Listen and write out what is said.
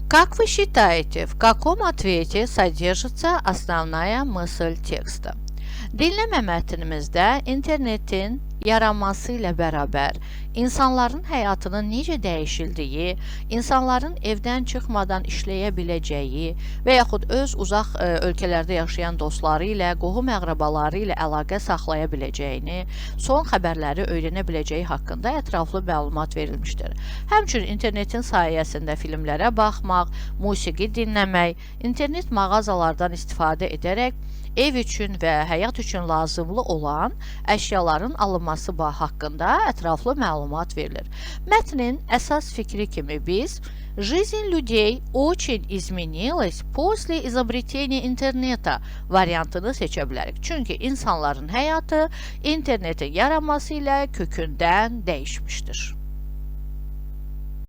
Как вы считаете, в каком ответе содержится основная мысль текста? Dinləmə mətnimizdə internetin yaranması ilə bərabər insanların həyatının necə dəyişildiyi, insanların evdən çıxmadan işləyə biləcəyi və yaxud öz uzaq ölkələrdə yaşayan dostları ilə, qohum-əqrəbaları ilə əlaqə saxlaya biləcəyini, son xəbərləri öyrənə biləcəyi haqqında ətraflı məlumat verilmişdir. Həmçinin internetin sayəsində filmlərə baxmaq, musiqi dinləmək, internet mağazalardan istifadə edərək ev üçün və həyat üçün lazımlı olan əşyaların alınması haqqında ətraflı məlumat verilir. Mətnin əsas fikri kimi biz "Жизнь людей очень изменилась после изобретения интернета" variantını seçə bilərik. Çünki insanların həyatı internetin yaranması ilə kökündən dəyişmişdir.